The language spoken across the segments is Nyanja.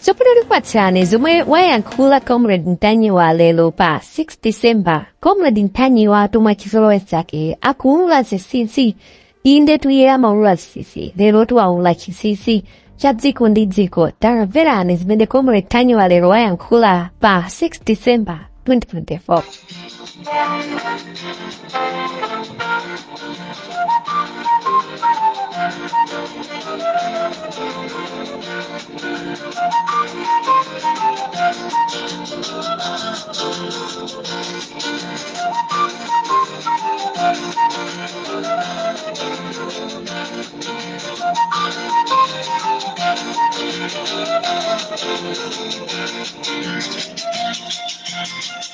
Tsopano tikupatsirani zomwe wayankhula Comrade Ntanyiwa lero pa 6 December. Comrade Ntanyiwa mwa chizolowezi chake akuulula zinsinsi. Indetu iye amaulula zinsinsi. Lerotu waulula chinsinsi cha dziko ndi dziko. Tamverani zimene Comrade Ntanyiwa lero wayankhula pa 6 December 2024.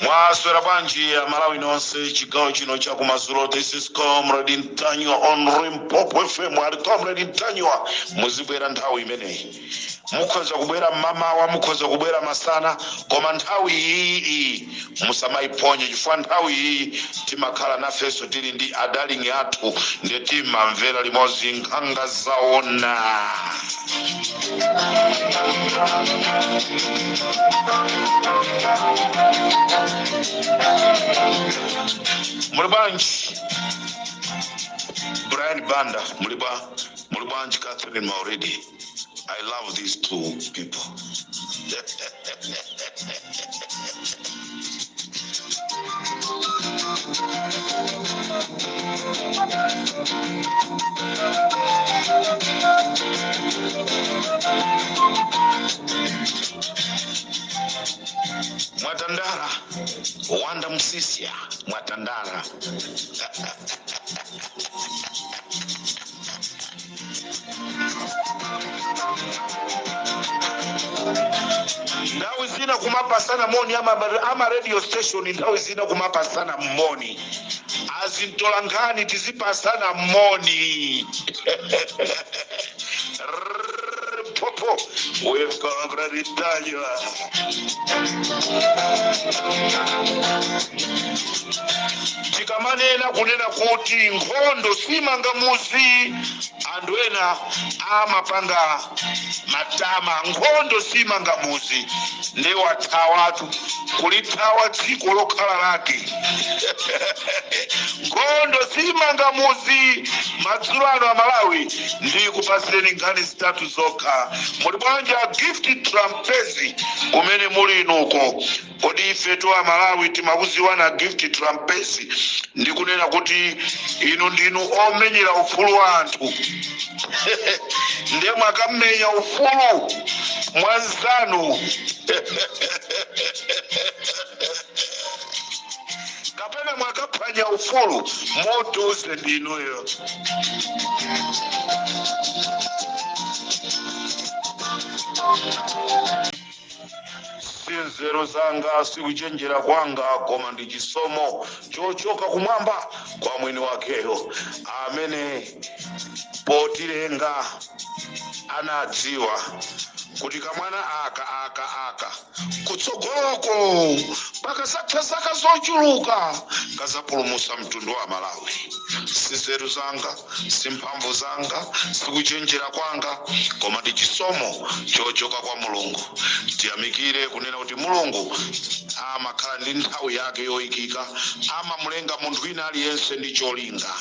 Mwaswera bwanji Amalawi nonse chigawo chino cha kumadzulo? This is Comrade Ntanyiwa on Limpopo FM. Ali Comrade Ntanyiwa, muzibwera nthawi imeneyi. Mukhoza kubwera mmamawa, mukhoza kubwera masana, koma nthawi iyi iyi musamayiphonye, chifukwa nthawi iyi timakhala nafenso tili ndi adalingi athu, ndiye timamvera limodzi nkhanga zaona. Muli bwanji Brian Banda? Muli bwanji Catherine Mauridi? I love these two people. Mwatandara Wanda Msisia, mwatandara. Nthawi zina kumapasana moni ama radio station, nthawi zina kumapasana moni azintolankhani, tizipasana moni. Popo with Comrade Ntanyiwa. Tikamanena kunena kuti nkhondo simanga muzi, anthu ena amapanga matama. Nkhondo simanga muzi, ndi wathawatu kulithawa dziko lokhala lake. Nkhondo simanga muzi. Madzulo ano Amalawi, ndikupasireni nkhani zitatu zokha. Muli bwanji a Gift Trampezi kumene muli inuko? Kodi ifetu Amalawi timakuziwana Gift Trampezi ndikunena kuti inu ndinu omenyera ufulu wa anthu, ndiye mwakamenya ufulu mwanzanu kapena mwakaphwanya ufulu? Motiuze ndinuyo. Si nzeru zanga, sikuchenjera kwanga, koma ndi chisomo chochoka kumwamba kwa mwini wakeyo amene potilenga anadziwa kuti kamwana aka aka aka kutsogoloko pakazatha zaka zochuluka kazapulumusa mtundu wa Malawi. Si nzeru zanga, si mphamvu zanga, sikuchenjera kwanga, koma ndi chisomo chochoka kwa Mulungu. Tiyamikire kunena kuti Mulungu amakhala ndi nthawi yake yoyikika, amamulenga munthu wina aliyense ndi cholinga.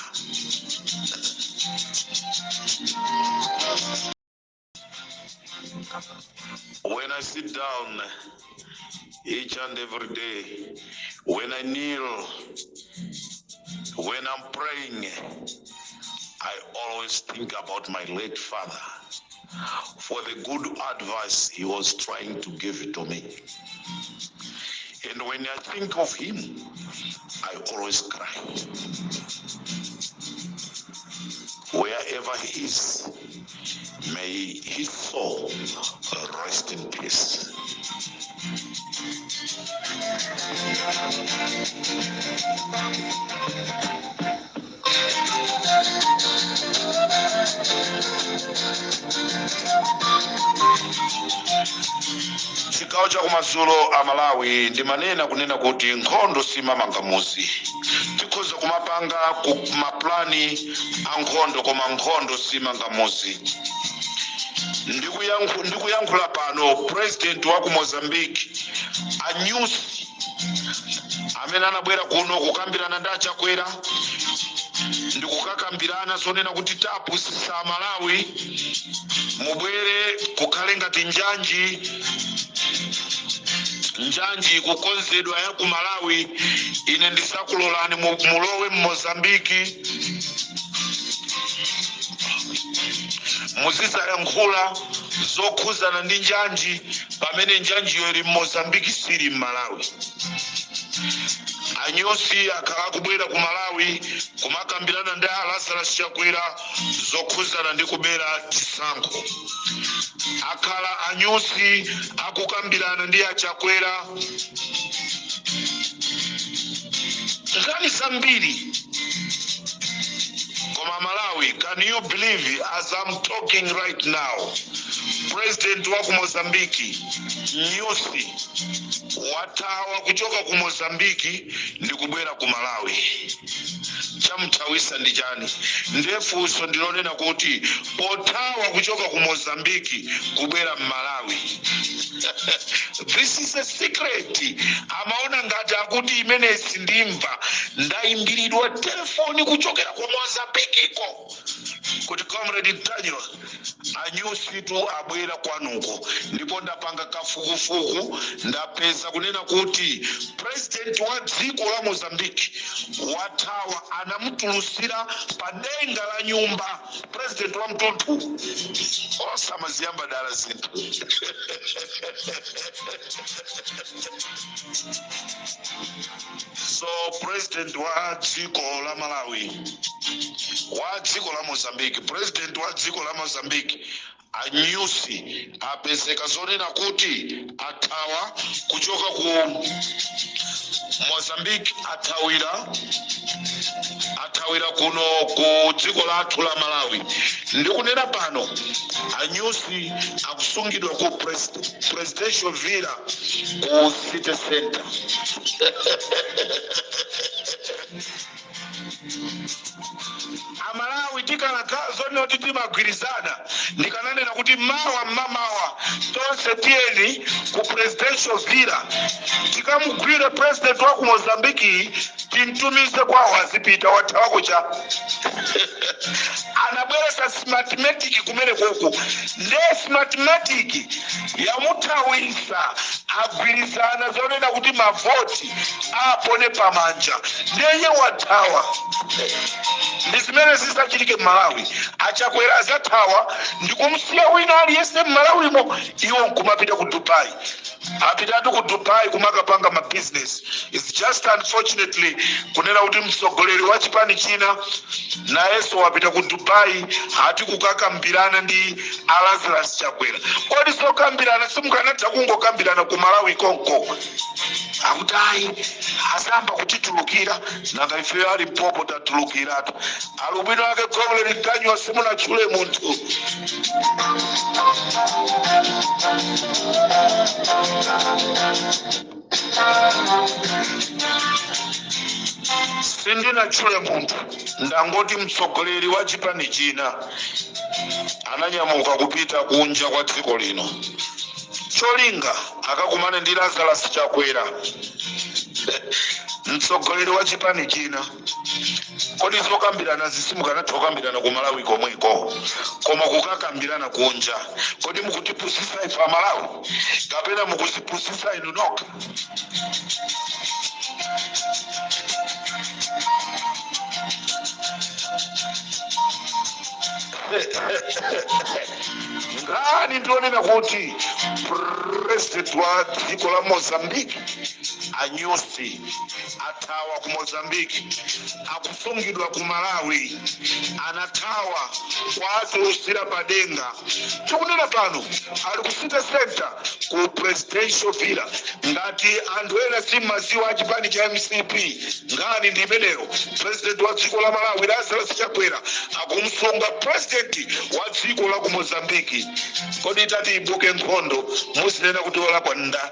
When I sit down each and every day, when I kneel, when I'm praying, I always think about my late father for the good advice he was trying to give to me. And when I think of him, I always cry. Wherever he is, may his soul rest in peace. Chigawo cha kumadzulo Amalawi, ndimanena kunena kuti nkhondo simamanga muzi. Tikhoza kumapanga ku maplani a nkhondo, koma nkhondo simanga muzi. Ndikuyankhula pano, president wa ku Mozambique a Nyusi amene anabwera kuno kukambirana ndi aChakwera, ndikukakambirana zonena kuti tapusisa Malawi, mubwere kukhale ngati njanji, njanji ikukonzedwa ya ku Malawi, ine ndisakulolani mulowe mMozambiki, muzizayankhula zokhuzana ndi njanji pamene njanjiyo ili mMozambiki, sili mMalawi. ANyusi akhala akubwera ku Malawi kumakambirana ndi a Lazarus Chakwera zokhuzana ndi kubera chisankho. Akhala aNyusi akukambirana ndi aChakwera nkhani zambiri. Koma Malawi, can you believe, as I'm talking right now, president wa ku Mozambiki Nyusi wathawa kuchoka ku Mozambiki ndi kubwera ku Malawi? Chamthawisa ndi chani? Ndefunso ndilonena kuti pothawa kuchoka ku Mozambiki kubwera mMalawi, this is a secret. Amaona ngati akuti imene sindimva. Ndayimbiridwa telefoni kuchokera ku Mozambikiko kuti, "Comrade Daniel, aNyusitu abwera kwanuko, ndipo ndapanga kafukufuku, ndapeza kunena kuti president wa dziko la Mozambique wathawa, anamutulutsira pa denga la nyumba." President wa mtunthu, osamaziyamba dala zinthu. So president wa dziko la Malawi, wa dziko la Mozambique, president wa dziko la Mozambique aNyusi apezeka zonena kuti athawa kuchoka ku Mozambique, athawira kuno ku dziko lathu la Malawi. Ndikunena pano aNyusi akusungidwa ku Presidential Villa ku City Center. Amalawi, tikanakhala zonena kuti timagwirizana, ndikananena kuti mawa mmamawa tonse tiyeni ku Presidential Villa, tikamugwire president wa ku Mozambiki, timtumize kwawo azipita. Wathawako cha anabweresa Smartmatic kumene koko, nde Smartmatic yamuthawisa. Agwirizana zonena kuti mavoti apone pamanja, ndeye wathawa. Ndi zimene zisachitike m'Malawi. AChakwera azathawa ndikumsiya wina aliyense m'Malawimo, iwo nkumapita ku Dubai. Apitatu ku Dubai kumakapanga ma business. It's just unfortunately kunena kuti mtsogoleri wa chipani china nayenso wapita ku Dubai, ati kukakambirana ndi aLazarus Chakwera. Kodi zokambirana simukanatha kungokambirana ku Malawi konko? Akuti ayi, azamba kutitulukira. Nanga ife ali mpopo tatulukiratu. Alubwino ake Comrade Ntanyiwa, simunatchule munthu. Sindinatchule munthu, ndangoti mtsogoleri wa chipani china ananyamuka kupita kunja kwa dziko lino, cholinga akakumane ndi Lazarus Chakwera, mtsogoleri wa chipani china. Kodi zokambirana zisimukanatha kukambirana ku Malawi komweko, koma kukakambirana kunja? Kodi mukutipusisa ife Amalawi kapena mukuzipusisa inu nokha? Nkhani ndionena kuti president wa dziko la Mozambique aNyusi athawa ku Mozambique, akusungidwa ku Malawi. Anathawa, kwatulutsira padenga. Tikunena pano ali ku City Center ku Presidential Villa. Ngati anthu ena simmaziwa achipani cha MCP, nkhani ndi imeneyo. President wa dziko la Malawi Lazarus Chakwera akumsunga president wa dziko la ku Mozambiki. Kodi itati ibuke nkhondo, muzinena kuti olakwa nda?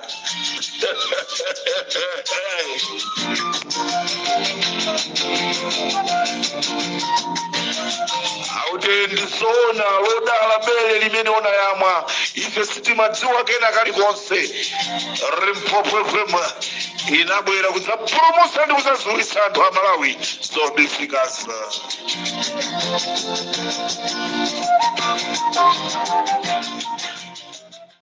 Auti. Akuti ndizoona, lodala bere limene unayamwa, ife sitimadziwa kena kalikonse. Limpopo FM inabwera kudzapulumutsa ndi kudzadziwitsa anthu a Malawi zobisikaza.